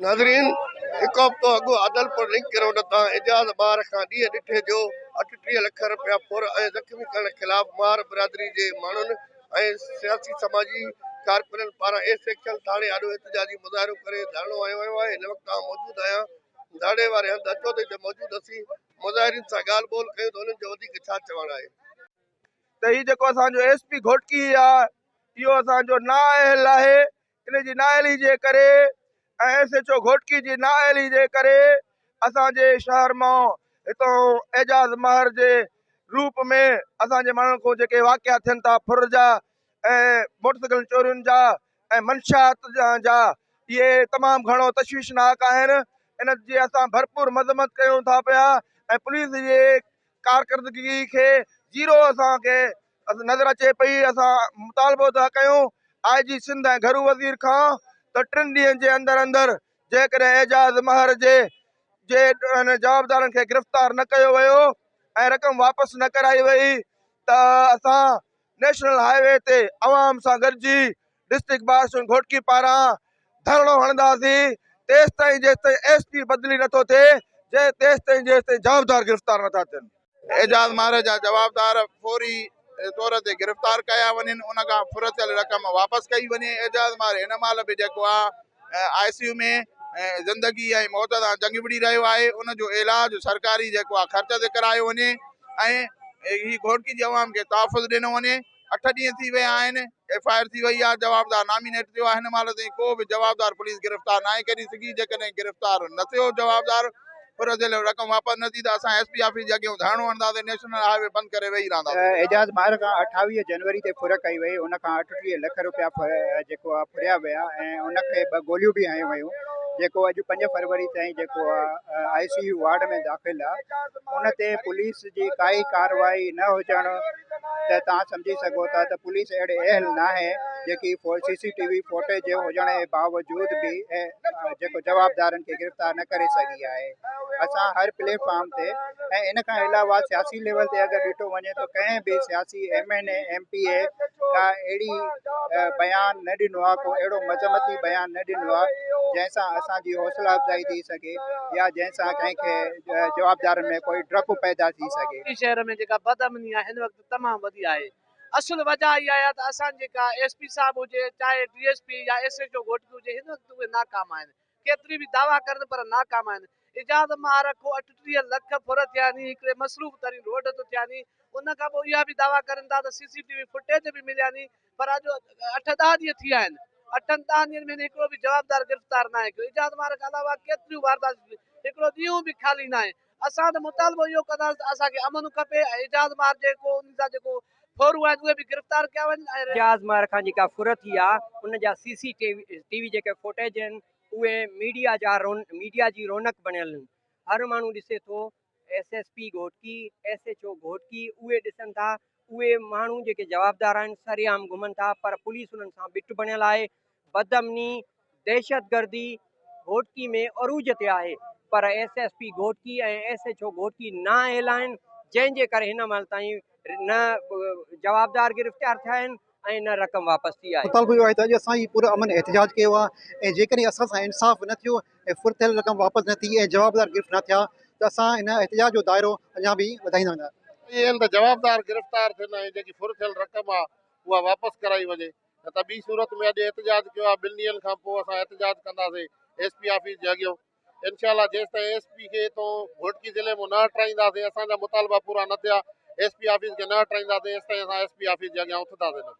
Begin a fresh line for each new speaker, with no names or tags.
ناظرين هڪ هفتو اڳ عادلپور لنڪ روڊ تان اعجاز ماهر کان ڏينهن ڏٺي جو 38 لک رپيا ڦر ۽ زخمي ڪرڻ خلاف ماهر برادري جي ماڻهن ۽ سياسي سماجي ڪارڪنن پاران اي سيڪشن ٿاڻي آڏو احتجاجي مظاهرو ڪري ڌرڻو هنيو ويو آهي هن وقت آئون موجود آهيان ڌرڻي واري هنڌ اچو ته هتي موجود اسين مظاهرين سان ڳالهه ٻولهه ڪيون ته انهن جو وڌيڪ ڇا چوڻ آهي.
ته هي جيڪو اسان جو ايس پي گهوٽڪي آ اهو اسان جو نااهل آهي ان جي نااهلي جي ڪري ۽ ايس ايڇ او گهوٽڪي جي نااهلي جي ڪري اسان جي شهر مان هتان اعجاز مهر جي روپ ۾ اسان جي ماڻهن کان جيڪي واقعا ٿين ٿا ڦر جا ۽ موٽر سائيڪل چورين جا ۽ منشيات جا اهي تمام گهڻو تشويشناڪ آهن ان جي اسان ڀرپور مذمت ڪيون ٿا پيا ۽ پوليس جي ڪارڪردگي کي زيرو اسان کي نظر اچي پئي اسان مطالبو ٿا ڪيون آء جي سنڌ ۽ گهرو وزير کان ته ٽن ڏينهن جي اندر اندر جيڪڏهن اعجاز مهر جي جي جوابدارن کي گرفتار نه ڪيو ويو ۽ رقم واپس نه ڪرائي وئي ته اسان نيشنل هاء وي تي عوام سان گڏجي ڊسٽرڪٽ بار ايسوسيئيشن گهوٽڪي پاران ڌرڻو هڻنداسين تيستائين جيستائين ايس پي بدلي نٿو ٿئي تيستائين جيستائين جوابدار گرفتار نٿا ٿين.
اعجاز مهر جا جوابدار فوري طور تي گرفتار ڪيا وڃن ان کان ڦر ٿيل رقم واپس ڪئي وڃي اعجاز مهر هن مهل به جيڪو آهي آء سي يو ۾ زندگي ۽ موت سان جنگ وڙهي رهيو آهي ان جو علاج سرڪاري جيڪو آهي خرچ تي ڪرايو وڃي ۽ هي گهوٽڪي جي عوام کي تحفظ ڏنو وڃي اٺ ڏينهن ٿي ويا آهن، ايف I R ٿي وئي آهي، جوابدار نامينيٽ ٿيو آهي، هن مهل تائين ڪو به جوابدار پوليس گرفتار ناهي ڪري سگهي، جيڪڏهن گرفتار نه ٿيو جوابدار ڦر ٿيل رقم واپس نه ٿي ته اسان ايس پي آفيس جي اڳيون ڌرڻو هڻنداسين، نيشنل هاء وي بند ڪري ويهي رهنداسين.
اعجاز ماهر کان 28 جنوري تي ڦر ڪئي وئي، ان کان 38 لک رپيا جيڪو آهي ڦريا ويا ۽ ان کي ٻه گوليون به هنيون ويون، جيڪو اڄ 5 فروري تائين جيڪو آهي آء سي يو وارڊ ۾ داخل آهي، ان تي پوليس جي ڪائي ڪارروائي نه هجڻ ته توهان سمجهي سگهو ٿا ته پوليس اهڙي اهل ناهي جيڪي سي سي ٽي وي فوٽيج هجڻ جي باوجود به جيڪو جوابدارن کي گرفتار نه ڪري سگهي آهي اسان هر پليٽ فارم تي ۽ ان کان علاوه سياسي ليول تي اگر ڏٺو وڃي ته ڪنهن به سياسي M N A M P A ڪا اهڙي بيان نه ڏنو آهي ڪو اهڙو مذمتي بيان نه ڏنو آهي جنهن سان اسان جي حوصلا افزائي ٿي سگهي يا جنهن سان ڪنهن کي جوابدارن ۾ ڪوئي ڊپ پيدا ٿي سگهي.
ڪراچي شهر ۾ جيڪا بدامني آهي هن وقت تمام وڌي آهي اصل وجه اها آهي ته اسان جيڪا ايس پي صاحب هجي چاهي ڊي ايس پي يا ايس ايڇ او گهوٽڪي هجي هن وقت اهي ناڪام آهن ڪيتري به دعويٰ ڪرن پر ناڪام آهن اعجاز مهر کان 38 لک ڦر ٿيا ني هڪڙي مصروف ترين روڊ تي ٿيا ني ان کان پوء اها به دعويٰ ڪرن ٿا ته سي سي ٽي وي فوٽيج به مليا ني پر اڄ اٺ ڏهه ڏينهن ٿي ويا آهن، اٺن ڏهن ڏينهن ۾ هن هڪڙو به جوابدار گرفتار ناهي ڪيو، اعجاز مارڪ کان علاوه ڪيتريون وارداتون ٿيون، هڪڙو ڏينهن به خالي ناهي، اسان ته مطالبو اهو ڪنداسين ته اسان کي امن کپي ۽ اعجاز مار جيڪو انهن سان جيڪو ڦورو آهن اهي به گرفتار ڪيا وڃن ۽.
اعجاز مار کان جيڪا ڦر ٿي آ ان جا سي سي ٽي وي جيڪي فوٽيج آهن اهي ميڊيا جا ميڊيا جي رونق بڻيل آهن هر ماڻهو ڏسي ٿو S S P Ghotki, S H O Ghotki اهي ڏسن ٿا اهي ماڻهو جيڪي جوابدار آهن سرعام گهمن ٿا پر پوليس انهن سان ٻٽ بڻيل آهي بدامني دهشتگردي گهوٽڪي ۾ عروج تي آهي پر S S P Ghotki ۽ S H O Ghotki نااهل آهن جنهن جي ڪري هن مهل تائين نه جوابدار گرفتار ٿيا آهن ۽ نه رقم واپس ٿي آهي.
مطالبو اهو آهي ته اڄ اسان هي پر امن احتجاج ڪيو آهي ۽ جيڪڏهن اسان سان انصاف نه ٿيو ۽ ڦر ٿيل رقم واپس نه ٿي ۽ جوابدار گرفت نه ٿيا ته اسان هن احتجاج جو دائرو اڃا به وڌائيندا وينداسين.
اهي آهن ته جوابدار گرفتار ٿين ۽ جيڪي ڦر ٿيل رقم آهي اها واپس ڪرائي وڃي نه ته ٻي صورت ۾ اڄ احتجاج ڪيو آهي ٻن ڏينهن کان پوء اسان احتجاج ڪنداسين ايس پي آفيس جي اڳيون انشاء الله جيستائين ايس پي کي هتون گهوٽڪي ضلعي مون نه هٽرائينداسين اسان جا مطالبا پورا نه ٿيا ايس پي آفيس کي نه هٽرائينداسين ايستائين اسان ايس پي آفيس جي اڳيان اٿنداسين نه.